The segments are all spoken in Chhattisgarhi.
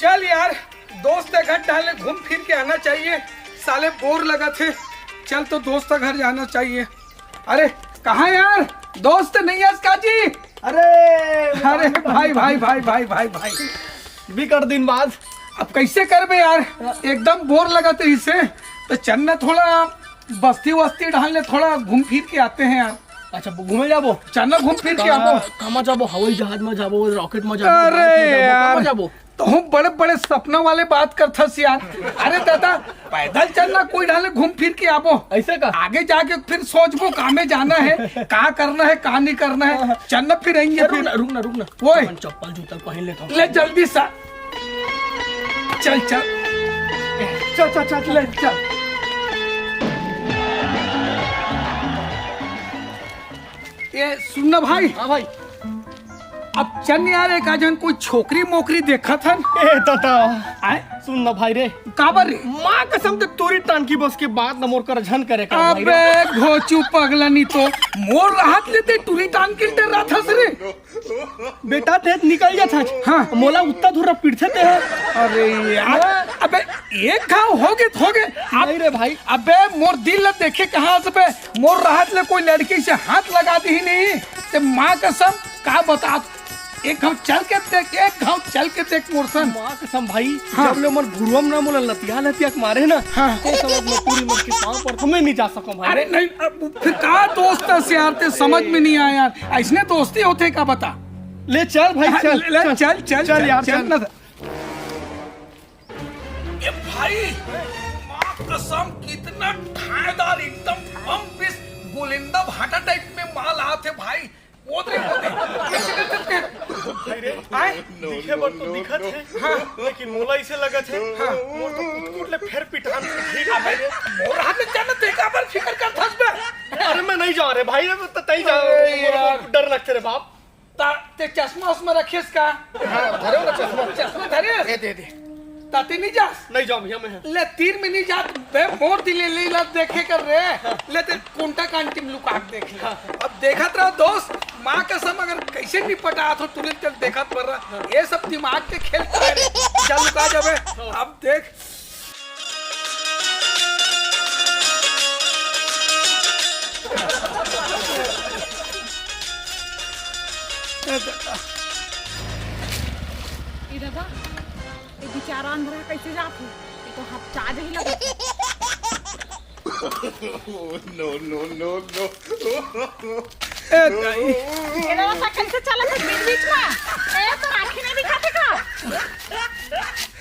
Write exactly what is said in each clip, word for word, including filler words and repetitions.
चल यार, दोस्त के घर टहले घूम फिर के आना चाहिए। साले बोर लगत हे, चल तो दोस्त के घर जाना चाहिए। अरे कहाँ यार, दोस्त नहीं है इसका जी? अरे अरे भाई भाई भाई भाई भाई भाई, बिकट दिन बाद। अब कैसे करबे यार, एकदम बोर लगत हे इसे। तो चल ना थोड़ा बस्ती वस्ती ढाल ले, थोड़ा घूम फिर के आते हैं यार। अच्छा, घूमे जाबो? चल ना घूम फिर के आबो। कहाँ जाबो? हवाई जहाज में जाबो, रॉकेट में जाबो, अरे बाइक में जाबो, यार। कहाँ जाबो? तो हम बड़े बड़े सपना वाले बात करथस यार। अरे दादा, पैदल चल ना, कोई ढाले घूम फिर के आबो। ऐसे का? आगे जाके फिर सोचबो कहाँ में जाना है, का करना है, का नहीं करना है। चल ना फिर आएंगे ए, रुक फिर। ना, रुक ना, रुक ना। ओए। अपन चप्पल जूता पहन लेता हूँ। ले जल्दी सा। चल चल। चल चल चल चल। ले चल। ए सुन ना भाई। हाँ भाई। अब चल यार, एक आजन कोई छोकरी मोकरी देखत हन। ए दादा। आय? सुन ना भाई रे। काबर रे? माँ कसम ते टूरी टांकी बस के बात न मोर कर झन करे का भाई रे। अबे घोचू पगला, नहीं तो मोर रहत ले ते टूरी टांकी डराथस रे। बेटा ते निकल जाथस। हाँ। मोला उत्ता धुर्रा पिटथे ते। अरे यार, अबे एक घाव होगे त होगे। आप नहीं रे भाई। अबे मोर दिल ल देखे कहाँ से बे? मोर रहत ले कोई लड़की से हाथ लगा दी ही नहीं। ते माँ कसम का बता, एक घाव चल के देख, एक घाव चल के देख मोर संग। माँ कसम भाई, हाँ। जब ले मोर गुरुआ म ना मोला लतिया लतिया के मारे ना, हाँ। ते समझ में पूरी मत के पाँव पर तो मैं नहीं जा सकूं भाई। अरे नहीं, अब फिर का दोस्त है यार, ते समझ में नहीं आया यार, ऐसने दोस्ती होथे का बता? ले चल भाई, हाँ, चल, ले, ले, चल, चल, चल, चल चल, यार, चल चल। ना। ए भाई, माँ कसम कितना ठायदार, एकदम बम पिस गोलिंदा भाटा टाइप में माल आत हे भाई। ओदरे, ओदरे। भाई रे, आय? दिखे बर तो दिखत हे, हाँ। लेकिन मोला इसे लगत हे, हाँ। मोर तो कुट कुट ले फेर पिटान। अबे, मोर हाथ में जाना ते काबर फिकर करथस बे? अरे मैं नहीं जांव रे भाई, मैं तो तई जा, अरे मोला यार। डर लगथे रे बाप। ता, ते चश्मा उश्मा रखेस का? हाँ, धरे हो ना चश्मा। चश्मा धरेस? दे, दे, दे। ता ते नहीं जास? नहीं जांव भैया मैं। ले, तीर में नहीं जात, बे, मोर दिले ले ला देखे कर रे। ले, ते कुंटा कांटी में लुका के देख ले। अब देखत रहो दोस्त, माँ कसम अगर कैसे निपटात हो, तुरंत चल देखत बर रहा। ये सब दिमाग के खेल करे रे। चल लुका जाबे। अब देख। ए दादा। ए दादा, ये बेचारा अंधरा कैसे जात हे? ये तो हफ्ता आज ही लगा। No, no, no, no। ए दाई। ए दादा, सा कैसे चलत हे बीच बीच में? ए, तो आँखी नहीं दिखाथे का?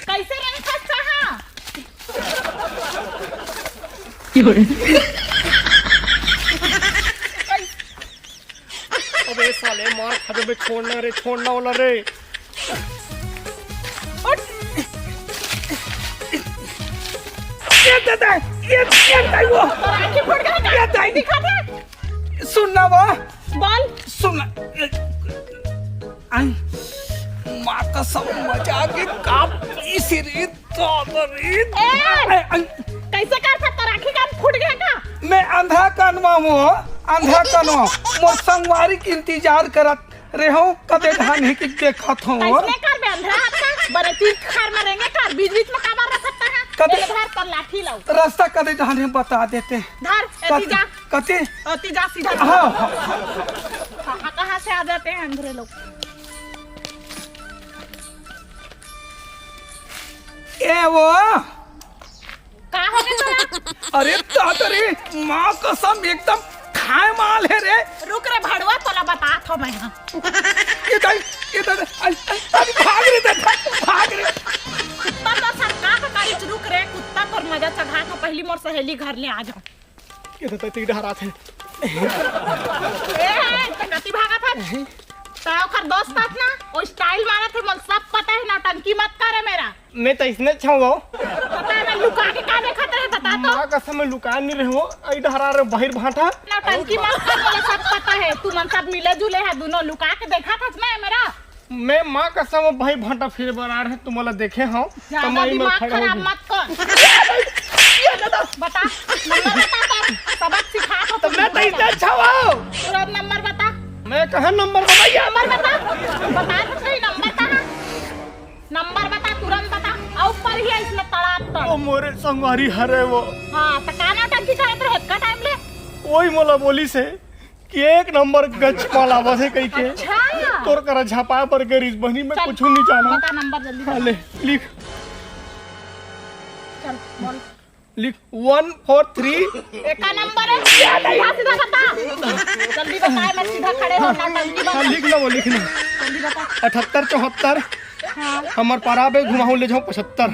कैसे रहे फंसता है? अबे साले, मार खा जाबे, छोड़ना रे, छोड़ना वाला रे। उठ। ये दादा, ये, ये दाई वो। तोर आँखी फूट गे का? ये दाई। दिखा दे। सुन ना वो। बोल। सुन ना। आई, माँ कसम मजा आ गई, का पीस रे, तो रे। ए! आई, आई। कैसे कर सकता, राखी कान फूट गया का? मैं अंधा कनवा हूँ, अंधा कनवा। मोर संगवारी के इंतजार करत रहे हो, कदे धान ही की देखत हो। कैसने कर बे अंधा हाथ का? बरे तीर खार में रहेंगे कर, बीच बीच में काबर रखता है? कदे ए, धर तो लाठी लाओ। रास्ता कदे धान ही बता देते। धर, एती कद-, जा। कते? एती जा सीधा। हाँ, हाँ, हाँ। कहाँ, कहाँ से आ जाते हैं अंधरे लोग? ए वो। का हो गया तोला? अरे दादा रे, माँ कसम एकदम खाए माल है रे। रुक रे भड़वा, तोला बतात हो मैं, हाँ। ये दाई, ये दादा, अरे, अरे, अरे भाग रे दादा, भाग रे। कुत्ता तो सरका के करीच, रुक रे, कुत्ता तोर मजा चघात हो, पहली मोर सहेली घर ले आ जाओ। ये तो तई डहरात हे। ए, ए, ते कति भागत हस? त ओकर दोस्त हस ना, वो style मारत हे, मोला सब पता हे, नौटंकी मत करे मेरा। मैं तो इसने छाऊँ। पता हे, मैं लुका के का देखत रहे, बता तो। माँ कसम, मैं लुका नहीं रहे हूँ, आई डहरा रे बहिर भाटा। नौटंकी मत कर, मोला सब पता हे, तुमन सब मिले जुले हे, दोनों लुका के देखत हस ना मेरा। मैं माँ कसम भाई भाटा फिर बर आ रहे, तुम्हारा देखे हूँ। ज्यादा दिमाग खराब मत कर। बता, नंबर बता, तब सबक सिखा तो तो मैं तो इससे अच्छा हूँ। तुरंत नंबर बता। मैं कहाँ नंबर बताइए? नंबर बता, बता तो सही, नंबर कहाँ? नंबर बता, तुरंत अउ ऊपर ही अइसने तड़ाप तड़। ओ मोरे संगवारी हरे वो। हाँ, त का नौटंकी करत रहे अतका टाइम ले? ओही मोला बोलिस हे कि एक नंबर गच माल आवत हे कहिके। अच्छा। तोर करा झपाए बर गे रिहिस बहिनी, मैं चल, कुछू नइ जानंव। बता नंबर जल्दी हाँ, बता। ले, लिख। चल, बोल। लिख, वन फोर थ्री। एका नंबर हे? सीधा सीधा बता। जल्दी बता, मैं सीधा खड़े हों, नौटंकी बंद। हाँ, लिख ना वो, लिख ना। जल्दी बता। अठहत्तर चौहत्तर। हाँ। हमर पराबे घुमाहूँ ले जाहूँ पचहत्तर।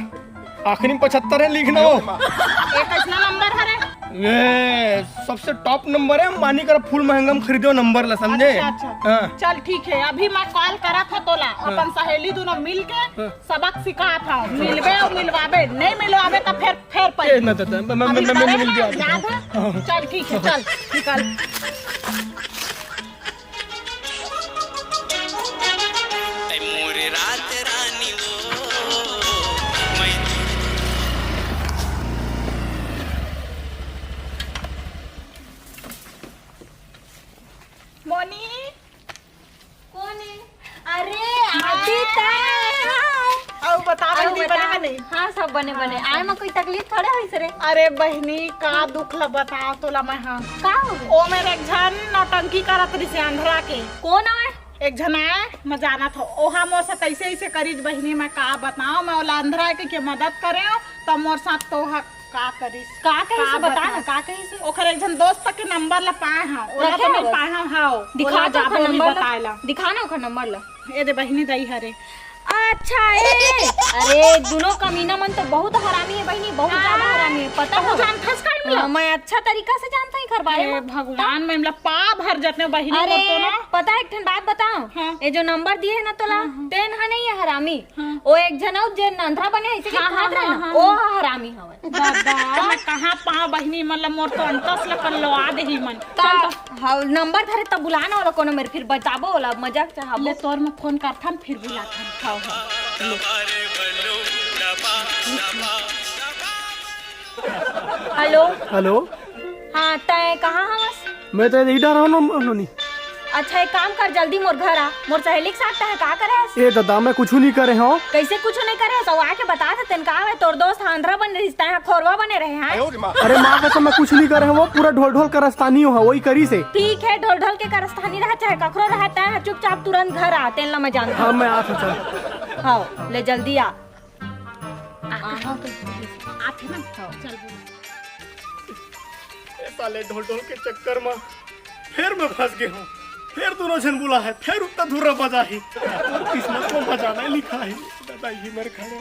आखिरी में पचहत्तर हे, लिख ना वो। ए कइसना नंबर हरे? ए, सबसे टॉप नंबर हे, मानी कर फुल महंगा में खरीदे हो नंबर ला, समझे? अच्छा, अच्छा। हाँ। चल ठीक हे, अभी मैं कॉल करत हँव तोला, हाँ। अपन सहेली दुनों मिल के हाँ। सबक सिखात हँव। मिलबे अउ मिलवाबे, नइ मिलवाबे त फेर, फेर ए, पइसा। ना, ना, ना, मैं, मैं, अभी मैं, मैं, करे मिल हँव, गया। याद हे? हाँ। चल ठीक हे, चल निकल। मोनी, कोन हे? अरे, आदि तैं। अउ बता अउ बहिनी, बता। बने बने? हाँ, सब बने बने। आए म कोई तकलीफ थोड़े होइस रे? अरे बहिनी, का दुख ल बताओं तोला मैं, हाँ। का हो गे? ओ मेर एक झन नौटंकी करत रिहिसे अंधरा के। कोन आय? एक झन आय, मैं जानत हँव। ओहा मोर साथ अइसे अइसे करिस बहिनी, मैं का बताओं, मैं ओला अंधरा के, के मदद करेंव, त मोर साथ तोहा का करिस? का कहिस का बता ना, बताओं? का कहिस? ओखर एक झन दोस्त के नंबर ला पाए हँव, ओला रखे तो मैं हवस? पाए हँव, हाँ। दिखा ओला तो जाबो ओखर अभी नंबर ला। बताए ला। दिखा ना ओखर नंबर ला। ए दे बहिनी दई हरे। अच्छा, ए, अरे, दुनों कमीना मन तो बहुत हरामी हे बहिनी, बहुत ज्यादा हरामी हे, पता हो? जानथस का इमला? हाँ, मैं अच्छा तरीका से जानथँव एखर बारे में। भगवान, मैं इमला पाप भर जातेंव बहिनी, अरे, मोर तो ना। पता हे, एक ठन बात बताओं? हाँ। ये जो नंबर दिए हे ना तोला, हाँ, हाँ। तेन ह नहीं हे हरामी। हाँ। ओ एक झन अउ जे अंधरा बने हे, अइसे हाँ, हाँ, हाँ, हाँ। ओ ह हरामी हवय। दादा, मैं कहाँ पाओं बहिनी, मतलब मोर तो अंतस ल करलवा देही मन। त चल तो। हाँ, नंबर धरे त बुला ना ओला कोनो मेर, फिर बताबो ओला, मजाक चाहबो। ले तोर में फोन करथन, फिर बुलाथन। हाँ, हाँ। हेलो। हेलो। हाँ, तैं कहाँ हवस? मैं तो इधर हूँ ना, नोनी। अच्छा, एक काम कर, जल्दी मोर घर आ। मोर सहेली के साथ तैं का करे हस? ए दादा, मैं कुछू नइ करे हँव। कइसे कुछू नइ करे हस? अउ आके बता देतेन का हवय, तोर दोस्त ह अंधरा बने रहिस, तैं ह खोरवा बने रहे हस। अरे माँ कसम, मैं कुछू नइ करे हँव, वो पूरा ढोल ढोल करस्तानी हो, वही करिस हे। ठीक हे, ढोल ढोल के करस्तानी रहा, चाहे ककरो रहा, तैं ह चुपचाप तुरंत घर आ, तेन ला मैं जानथँव। हाँ, मैं आत हँव, चल। हाँ, ले जल्दी आ। आथे ना? हाँ, चल बोल। ए साले ढोल ढोल के चक्कर में फेर मैं फंस गे हूँ। फेर दोनों झन बुला हे, फेर उत्ता धुर्रा बजा हे। मोर किस्मत में बजाना लिखा हे। दादा, ये मेरे खड़े।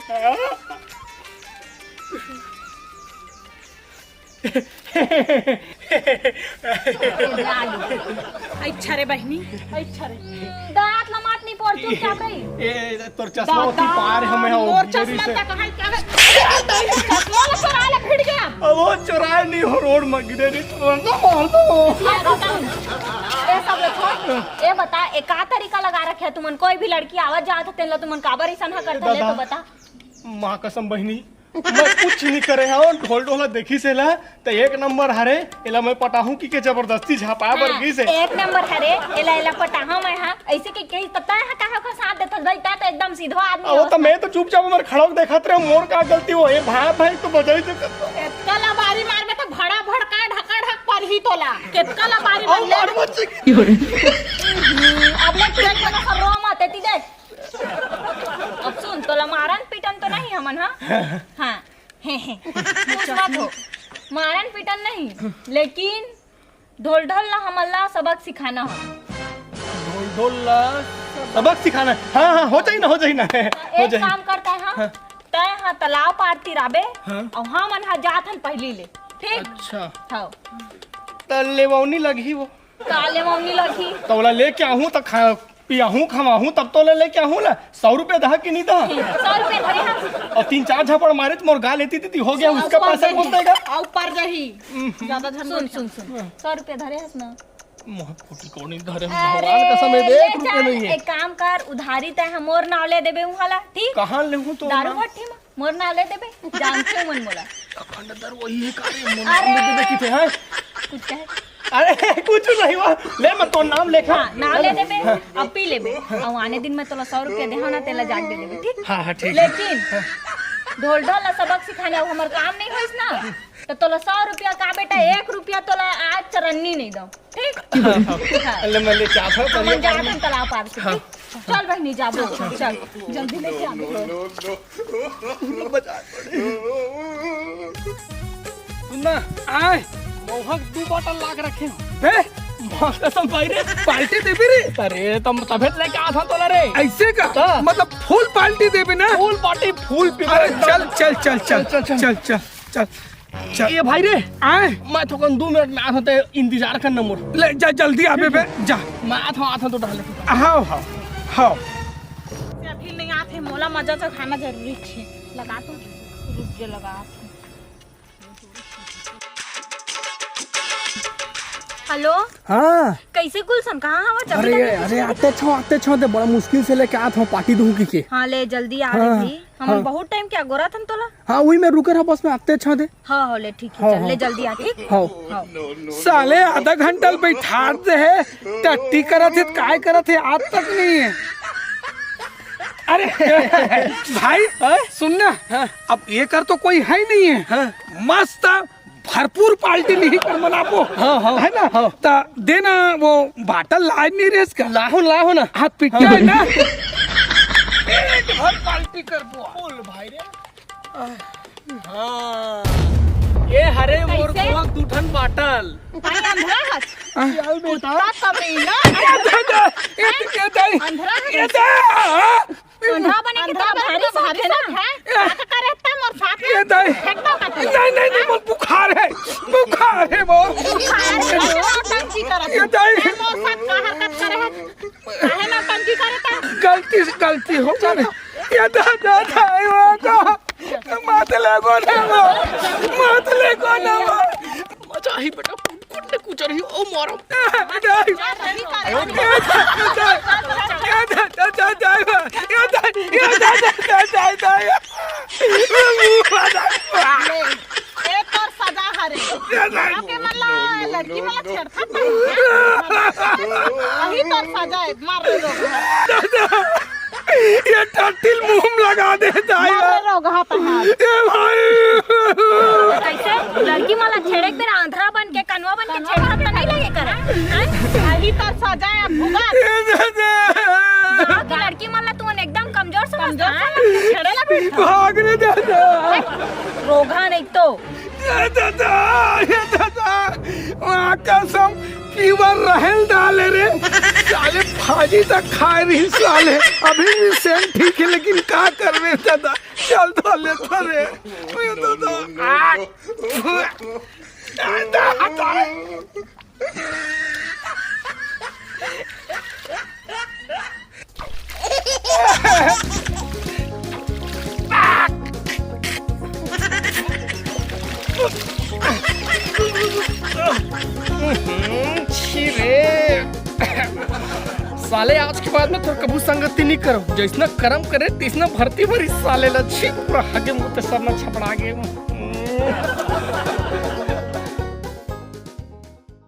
अच्छा रे बहिनी, अच्छा रे। दांत लमात नहीं पड़, चुपचाप रही। ए, तोर चश्मा दादा, ओती पार हमें हो, मोर गिरी चश्मा से। तक है, क्या है? चश्मा ला चुरा ले, भिड़ गया। अब वो चुराए नहीं हो, रोड में गिरे नहीं, तुरंत मार दो। ये बताओ, ये सब ला छोड़। ये बता, ए का तरीका लगा रखे है तुमन? कोई भी लड़की आवत जात है, तेन ला तुमन काबर ऐसा ना करता ले, तो दादा, बता। माँ कसम बहिनी, मैं कुछ नहीं करे हूँ। ढोल ढोला देखी से ला, त एक नंबर हरे, एला मैं पटाहूँ कि के जबरदस्ती झापाए बर हाँ, गीस हे। एक नंबर हरे, एला, एला पटाहूँ मैं, हाँ। ऐसे के कही, त तैं हा काहे ओकर साथ देथस भाई, तैं तो एकदम सीधो आदमी अहो, हवस। त मैं तो चुपचाप हमर खड़क देखत रहे, मोर का गलती हो, ए भाई, भाई तो बजाई तो कर। एतका लबारी मार में तो भड़ा भड़का ढका ढक पर ही तोला। केतका लबारी मार अहो, ले। मार मत चिक। अब ले, तू एक बार सब रो मत, एती देख। अब सुन, तोला मारन पीटन तो नहीं हमन, हाँ? हाँ। हे, हे। कुछ मत हो। मारन पीटन नहीं, लेकिन ढोल ढोल ला हमन ला सबक सिखाना हो। ढोल ढोल ला सबक सिखाना। हाँ, हाँ, हो जाही ना, हो जाही ना। हो एक जाही। काम करता है, हाँ? हाँ। तैं हा तालाब पार तिर आबे, हाँ। अउ हमन हा जात हन पहिली ले, ठीक? अच्छा। हाँ। त लेवौनी लगही वो। का लेवौनी लगही? त ओला लेके आहूँ त खा, पियाहूँ, खवाहूँ, तब तो ले लेके आहूँ ना। सौ रुपया दहा कि नहीं दहा? सौ रुपया धरे हस। अउ तीन चार झापड़ मारे त मोर गाल एती तेती हो गया, उसका ऊपर पैसा जाही। कौन देगा? अउ ऊपर जाही। हम्म। ज्यादा झन सुन, बोल। सुन, सुन। सौ रुपया धरे हस ना? महत कोटि कोनी धरे, अरे, भगवान कसम है, ले एक रुपया जा, नहीं है। एक काम कर, उधारी तैं हा मोर नाव ले देबे उहाँ ला, ठीक? कहाँ लेहूँ तो दारू ना? भट्टी में। मोर नाव ले देबे, जानथे मन मोला। अखंड दर वही है का रे, मोर अरे। नाम दे देबे किथे, हैं? कुछ कहे? अरे, कुछ नहीं हुआ। ले, मैं तोर नाम लेके हाँ, नाव ले देबे, हाँ। अब पी लेबे। अउ आने दिन मैं तोला सौ रुपया देहूँ ना, तेला जाके दे देबे, ठीक? हाँ, हाँ, ठीक है। लेकिन हाँ। ढोल ढोल ला सबक सिखाने, अब हमर काम नहीं होइस ना, तो तोला सौ रुपया का बेटा, एक रुपया तोला आज चरन्नी नहीं दो, ठीक? हाँ। ले, मैं लेके आता हूँ, हमन बढ़िया जात काम। हन तालाब पार से, हाँ। ठीक? चल बहिनी, जाबो, चल, जल्दी लेके आबो। बचा पड़े। सुन ना, आय, मउहा के दू बाटल लाग रखे हो। बे, माँ कसम भाई रे, पार्टी देबे रे। अरे, तम तभे लेके आत हन तोला रे। ऐसे का? हाँ। मतलब फुल पार्टी देबे ना? फुल पार्टी, फुल पीबे अरे एकदम। चल, चल, चल, चल, चल, चल, चल, चल, चल, चल, चल। चल। ए भाई रे, आय। मैं थोकन दू मिनट में आत हूँ, ते इंतजार करना मोर। ले जा, जल्दी आबे बे, जा। मैं आत हूँ, आत हूँ तो डाले। हाव, हाव, हाव। अभी नहीं आत हे, मोला मजा तो खाना जरूरी छे। लगा तो, रुक जे, लगा। हेलो। हाँ। कैसे गुलशन, कहाँ हवा? जब अरे, तक अरे, आते छो, आते छो, ते बड़ा मुश्किल से लेके आत हूँ, पार्टी दूँ की के। हाँ, ले जल्दी आ हाँ, रही। हम हाँ। बहुत टाइम के अगोरत हन तोला। हाँ, वही मैं रुके रहा, बस मैं आते छो दे। हाँ, हो ले, ठीक है, हाँ, चल, हाँ। ले जल्दी आ, ठीक? हाँ। हाँ। साले आधा घंटा ले बैठा दे हे, टट्टी करत हे, काय करत हे, आज तक नहीं है। अरे भाई, हाँ? सुन ना, हाँ। अब ये कर तो कोई है ही नहीं है। हाँ। मस्त भरपूर पार्टी नहीं कर मनाबो। हाँ, हाँ, है ना? हाँ। ता देना वो बाटल लाए नहीं रे इसका। लाहो, लाहो ना। हाथ पिट्टा हाँ। है ना? पेट भर पार्टी करबो। बोल भाई रे। हाँ। ये हरे मोर कैसे? गोवा दू ठन बाटल। भाई अंधरा हस। हाँ। चल बेटा। कुत्ता कमीना। ये दादा, ये, ये दाई। अंधरा है। ये दाई। अंधा बने के अंधा तो बने भारी के भारी शौक है ना। शौक है। का करे इतना मोर साथ में? ये दाई। फेंक दो का नहीं, नहीं, नहीं, मोर बुखार है। बुखार है मोर। बुखार है, नौटंकी करत ये है। दाई। ये मोर साथ का हरकत करे है? काहे नौटंकी करे था? गलती से, गलती हो गई। ये दादा, दाई, वो तो मत ले को ना वो। मत ले को ना वो। मजा ही बेटा, कुट कुट ने कुचर ही, ओ मारो। दाई। ये तोर सजा हरे। ये दाई। आपके मन ला लड़की मन ला छेड़छाड़ करही। यही तोर सजा है, मार रे रोगहा। ये टट्टिल मुंह में लगा दे, दाई। मार रे रोगहा तहार। ए भाई। कैसे? लड़की मन ला छेड़े के बेरा आंधरा बन के, कनवा बन के छेड़छाड़ तो नहीं लगे करे? हैं? यही तोर सजा है, अब भुगत। ये दादा। गाँव के लड़की मन ला तू एकदम कमजोर समझता है? छेड़े ला बैठा। भाग रे दादा। रोगहा नहीं तो। ये दादा, ये दादा, वहाँ कसम pure रहेल डाले रे। साले भाजी तक खाए रही साले। अभी भी सेंट ठीक है, लेकिन का करबे दादा? चल धो ले तो रे। ये दादा। आ, दादा। छी रे। साले, आज के बाद में तोर कभू संगति नहीं करव। जैसना करम करे, तैसना भरती भरी साले ला। छी, पूरा हगे मुते सरना छपड़ा गे।